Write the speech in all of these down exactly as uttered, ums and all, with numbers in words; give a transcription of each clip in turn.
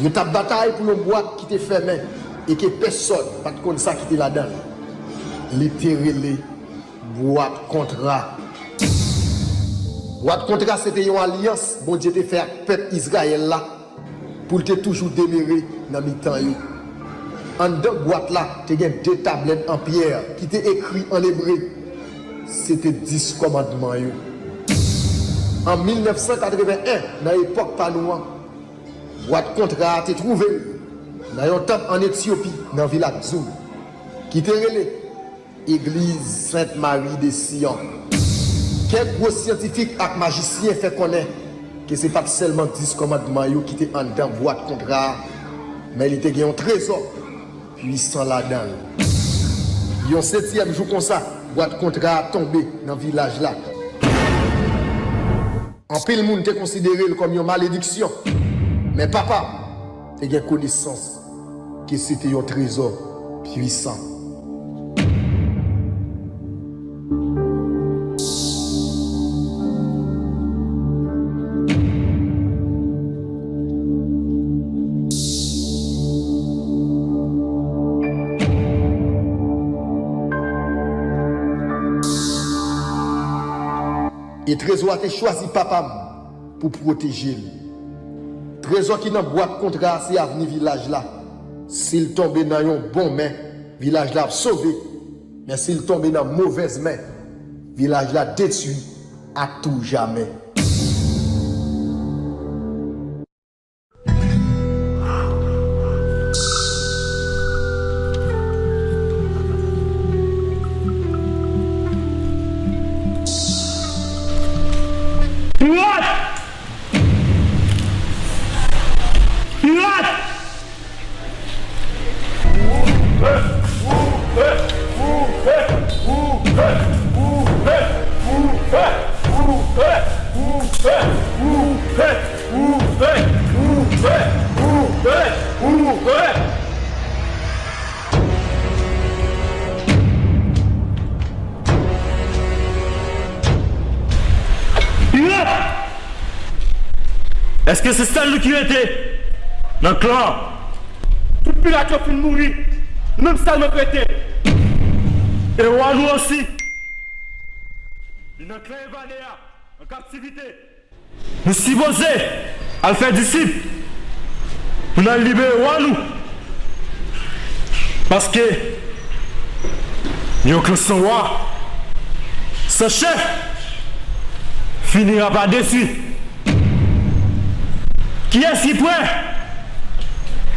Yo t ap batay pou yon bwat ki te fèmen e ke pèsòn pa t konn sa ki te ladan l. Li te rele bwat kontra. Bwat kontra se te yon alyans Bondye te fè ak pèp Izrayèl la pou l te toujou demere nan mitan yo. Anndan bwat la te gen de tablèt an pyè ki te ekri an ebre. Se te dis kòmandman yo. An mil nèf san katreven en, nan epòk pa nou an, bwat kontra a te twouve l nan yon tanp ann Etyopi, nan vil Akzoum, ki te rele Egliz Sent Mari de Siyon. Kèk gwo syantifik ak majisyen fè konnen ke se pa t sèlman dis kòmandman yo ki te anndan bwat kontra a, men li te gen yon trezò pwisan ladan l. Yon setyèm jou konsa, bwat kontra a tonbe nan vilaj la. Anpil moun te konsidere l kòm yon malediksyon, men papa m te gen konesans ke se te yon trezò pwisan. E trezò a te chwazi papa m pou pwoteje l. Trezò ki nan bwat kontra a se avni vilaj la. Si l tonbe nan yon bon men, vilaj la ap sove. Men si l tonbe nan movèz men, vilaj la detwi a tou jamè. Pirat! Pirat! Pirat! Èske se sèl nou ki rete nan klan an? Tout pirat yo fin mouri, nou menm sèlman k rete. E wa nou osi. Li nan klan evade a, an kaptivite. Nou sipoze al fè disip pou n al libere wa nou. Paske yon klan san wa, san chèf, finira pa detwi. Kiyès ki prè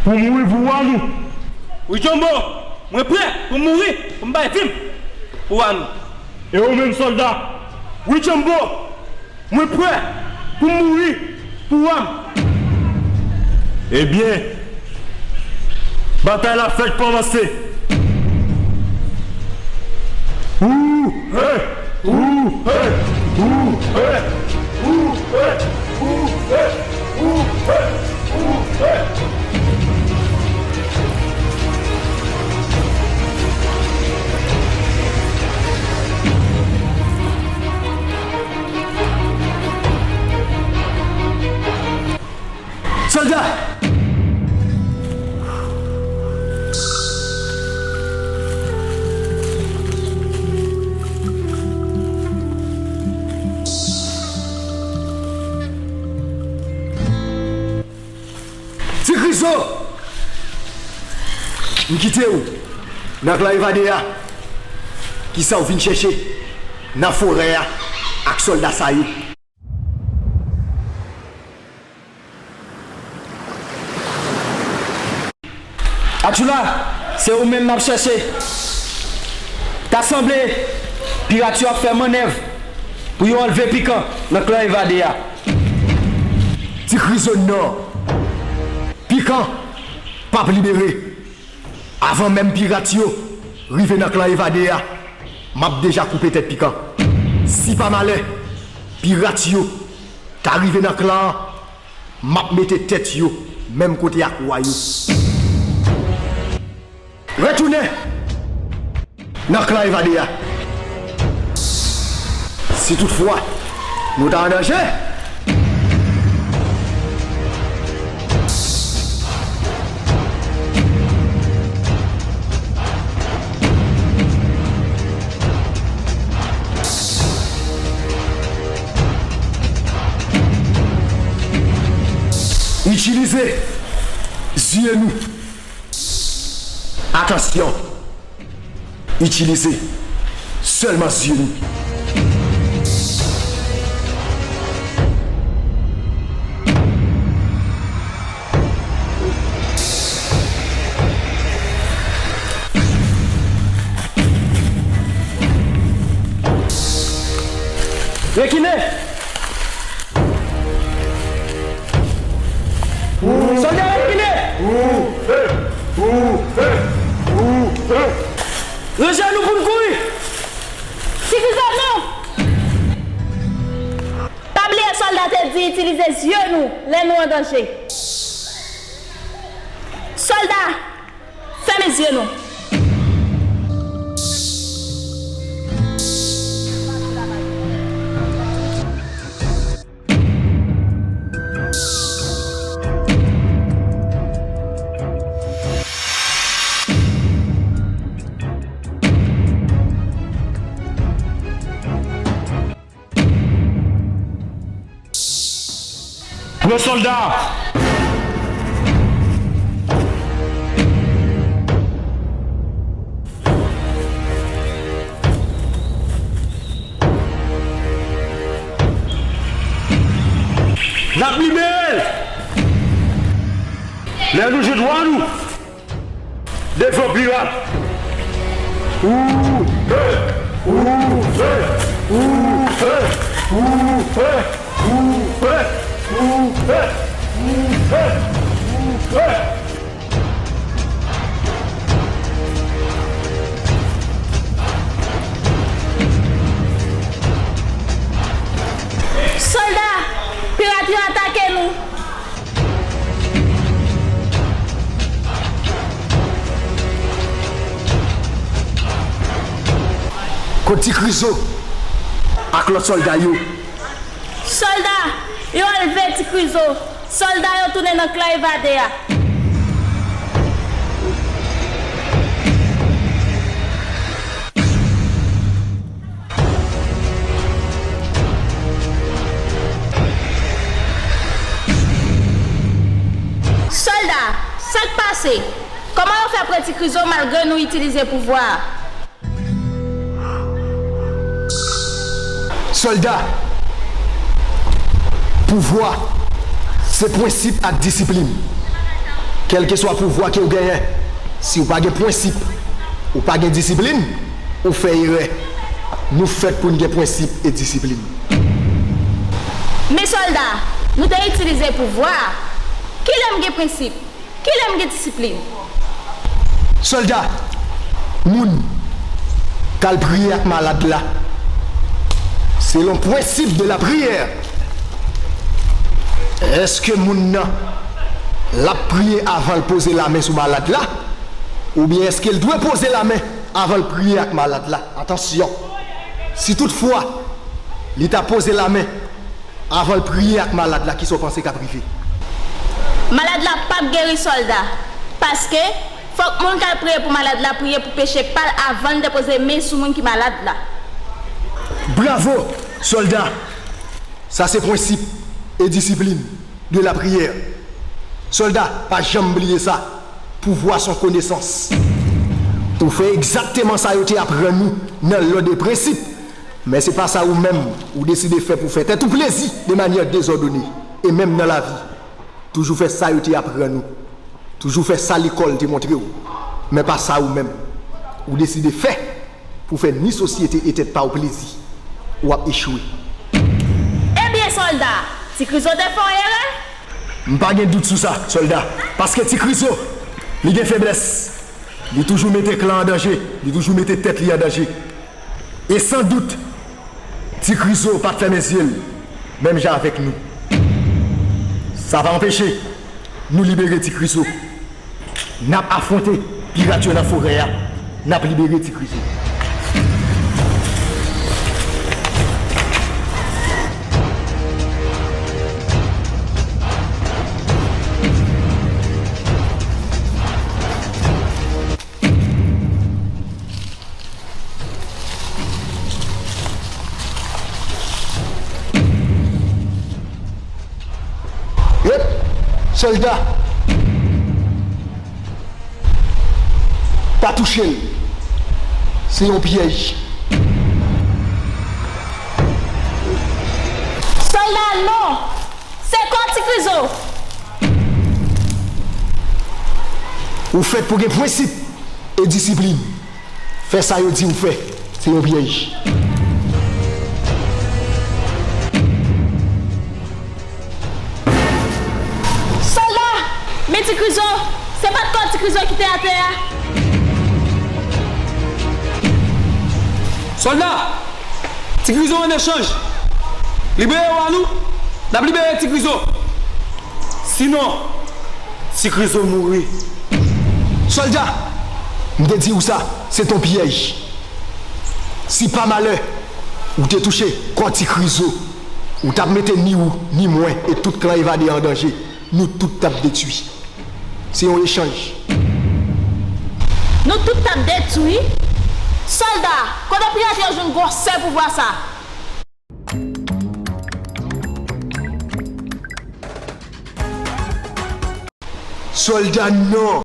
pou mouri pou wa nou? Wi Jumbo, mwen prè pou mouri, pou m bay vi m pou wa nou. E ou menm sòlda? Wi Jumbo, mwen prè pou m mouri pou wa m. Ebyen, batay la fèk kòmanse. Ou, hey! Ou, hey! Ou, hey! Sòlda! Ti Krizo! M kite w nan klan evade a. Kisa w vin chèche nan forè a ak sòlda sa yo? Atchoula, se ou menm n ap chèche. Ta sanble pirat yo ap fè mannèv pou yo anlve Pikan nan klan evade a. Ti Krizo non. Pikan p ap libere. Avan menm pirat yo rive nan klan evade a, m ap deja koupe tèt Pikan. Si pa malè, pirat yo ta rive nan klan an, m ap mete tèt yo menm kote ak wa yo. Retounen nan klan evade a. Si toutfwa nou ta an danje, Itilize zye nou. Atansyon! Itilize sèlman zye nou. Rekile! Sòlda, rekile! Ranje nou pou n kouri! Ti Krizo, non! Pa bliye sòlda te di itilize zye nou lè nou an danje. Sòlda, fèmen zye nou. Pran sòlda! N ap libere l! Lè nou jwe dwa nou! Devan pirat! Ou, e, ou, e, ou, e, ou, e, ou, e, ou, e, ou, e, ou, e. Sòlda, pirat yo atake nou! Kot Ti Krizo ak lòt sòlda yo? Sòlda, yo anlve Ti Krizo. Sòlda yo tounen nan klan evade a. Sòlda, sa k pase? Kòman yo fè pran Ti Krizo malgre nou itilize pouvwa a? Sòlda, pouvwa se prensip ak disiplin. Kèlkeswa pouvwa ke w genyen, si w pa gen prensip, ou pa gen disiplin, ou fè erè. Nou fèt pou n gen prensip e disiplin. Men sòlda, nou te itilize pouvwa a. Kilè m gen prensip? Kilè m gen disiplin? Sòlda, moun k al priye ak malad la, selon prensip de la priyè, èske moun nan l ap priye avan l poze lamen sou malad la? Oubyen èske l dwe poze lamen avan l priye ak malad la? Atansyon! Si toutfwa li ta poze lamen avan l priye ak malad la, kisa w panse k ap rive? Malad la p ap geri, sòlda, paske fòk moun k al priye pou malad la priye pou peche pa l avan l depoze men sou moun ki malad la. Bravo, sòlda! Sa se prensip e disiplin de la priyè. Sòlda, pa janm bliye sa. Pouvwa se yon konesans. Ou fè egzakteman sa yo te aprann ou nan lòd e prensip. Men se pa sa ou menm, ou deside fè pou fè tèt ou plezi de manyè dezòdone. E menm nan lavi, toujou fè sa yo te aprann ou. Toujou fè sa lekòl te montre w. Men pa sa ou menm, ou deside fè pou fè ni sosyete e tèt pa w plezi. W ap echwe. Ebyen, sòlda, Ti Krizo te fè yon erè? M pa gen dout sou sa, sòlda, paske Ti Krizo, li gen feblès. Li toujou mete klan an danje, li toujou mete tèt li an danje. E san dout, Ti Krizo pa t fèmen zye l, menm jan avèk nou. Sa pa anpeche nou libere Ti Krizo. N ap afwonte pirat yo nan forè a. N ap libere Ti Krizo. Yep. Sòlda, pa touche l. Se yon pyèj. Sòlda, non! Se kò Ti Krizo! Ou fèt pou gen prensip e disiplin. Fè sa yo di w fè. Se yon pyèj. Sòlda, men Ti Krizo, se pa t kò Ti Krizo ki te atè a? Sòlda, Ti Krizo an echanj. Libere w a nou, n ap libere Ti Krizo. Sinon, Ti Krizo mouri. Sòlda, m te di w sa, se t on pyèj. Si pa malè, ou te touche kò Ti Krizo, ou t ap mete ni ou, ni mwen, e tout klan Evade an danje. Nou tout t ap detwi. Se yon echanj. Nou tout t ap detwi? Sòlda, kote pirèt yo jwenn gwosè pouvwa sa? Sòlda, non!